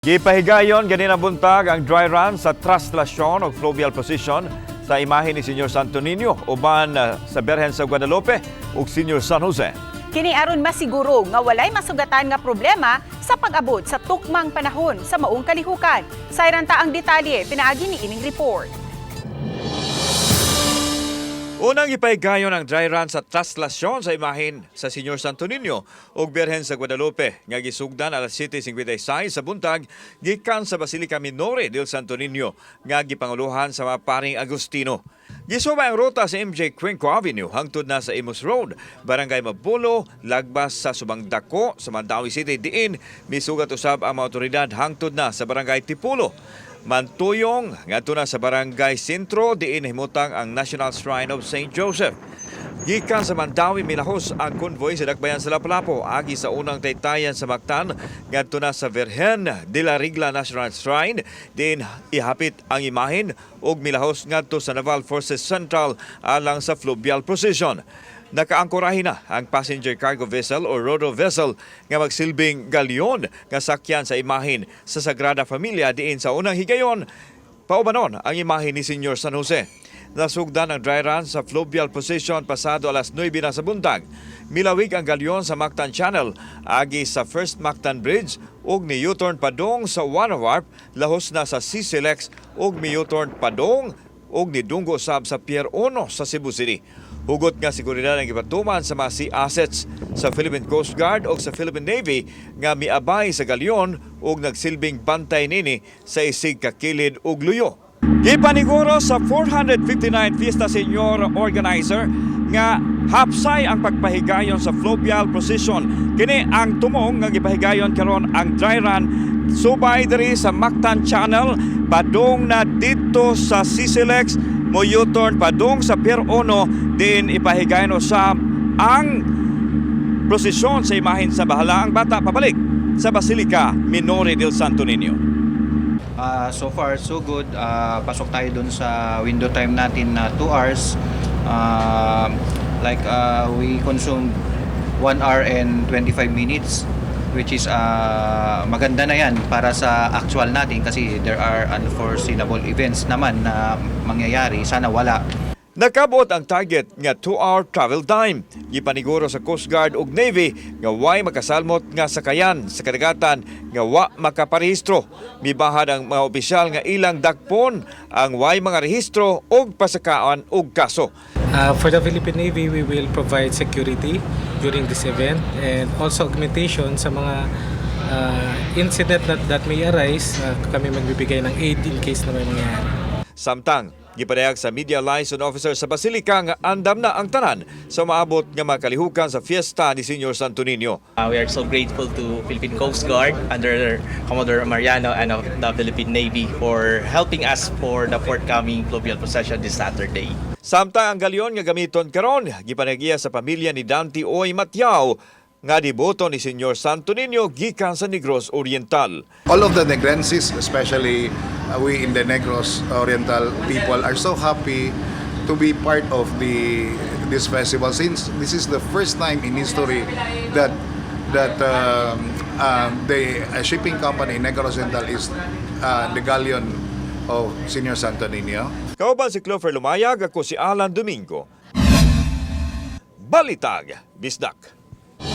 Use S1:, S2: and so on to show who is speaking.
S1: Gipahigayon ganina buntag ang dry run sa traslasyon o fluvial procession sa imahe ni Senyor Santo Niño uban sa Berhen sa Guadalupe ug Senyor San Jose.
S2: Kini aron masiguro nga walay masugatan nga problema sa pag-abot sa tukmang panahon sa maong kalihukan. Sayran ta ang detalye pinaagi ni ining report.
S1: Unang gipahigayon ang dry run sa traslasyon sa imahen sa Senyor Santo Niño ug Berhen sa Guadalupe nga gisugdan alas 7:56 sa buntag gikan sa Basilica Minore del Santo Niño nga gipanguluhan sa mga paring Agustino. Gisubay ang ruta sa MJ Cuenco Avenue hangtod na sa Imus Road, Barangay Mabulo, lagbas sa Subang Dako sa Mandaue City, diin misugat usab ang mga otoridad hangtod na sa Barangay Tipulo. Mantuyong ngadto na sa Barangay Sentro, diin himutang ang National Shrine of St. Joseph. Gikan sa Mandaue, milahos ang convoy sa dakbayan sa Lapu-Lapu agi sa unang taytayan sa Mactan ngadto na sa Virgen de la Regla National Shrine, diin ihapit ang imahen ug milahos ngadto sa Naval Forces Central alang sa fluvial procession. Nakaangkorahe na ang passenger cargo vessel o rodo vessel nga magsilbing galyon nga sakyan sa imahen sa Sagrada Familia, diin sa unang higayon paubanon ang imahe ni Senyor San Jose. Nasugdan ang dry run sa fluvial procession pasado alas 9 na sa buntag. Milawig ang galyon sa Mactan Channel agi sa First Mactan Bridge ug ni U-turn padung sa One Warp, lahos na sa CCLEX ug mi U-turn padung ug nidunggo sab sa Pier 1 sa Cebu City. Hugot nga seguridad ang gipatuman sa mga sea assets sa Philippine Coast Guard o sa Philippine Navy nga miabay sa galyon ug nagsilbing bantay nini sa isig kakilid ug luyo. Gipaniguro sa 459 Fiesta Señor organizer nga hapsay ang pagpahigayon sa fluvial procession. Kini ang tumong nga gipahigayon karon ang dry run subay diri sa Mactan Channel padung na didto sa CCLEX, mo U-turn padung sa Pier 1, din ipahigayon usab ang prosesyon sa imahen sa Bahalaang Bata pabalik sa Basilica Minore del Santo Niño.
S3: So far, so good. Pasok tayo dun sa window time natin na 2 hours. Like, we consumed 1 hour and 25 minutes, which is maganda na yan para sa actual natin kasi there are unforeseeable events naman na mangyayari. Sana wala.
S1: Nakabot ang target nga 2-hour travel time. Gipaniguro sa Coast Guard ug Navy nga way makasalmot nga sakayan sa kadagatan nga wa makaparehistro. Mibahad ang mga opisyal nga ilang dakpon ang way mga rehistro ug pasakaan og kaso.
S4: For the Philippine Navy, we will provide security during this event and also augmentation sa mga incident that may arise. Kami magbibigay ng aid in case na may mangyayari.
S1: Samtang, gipadayag sa Media Liaison Officer sa Basilica nga andam na ang tanan sa maabot nga makalihukan sa fiesta ni Senyor Santo Niño.
S5: We are so grateful to Philippine Coast Guard under Commodore Mariano and of the Philippine Navy for helping us for the forthcoming fluvial procession this Saturday.
S1: Samtang ang galyon nga gamiton karon gipanagya sa pamilya ni Dante Oy Matiao nga deboto ni Senyor Santo Niño gikan sa Negros Oriental.
S6: All of the Negrenses, especially we in the Negros Oriental people, are so happy to be part of the this festival since this is the first time in history that the shipping company Negros Oriental is the galleon of Senior Santo Niño.
S1: Kauban si Clover Lumayag, ako si Alan Domingo. Balitag, Bisdak.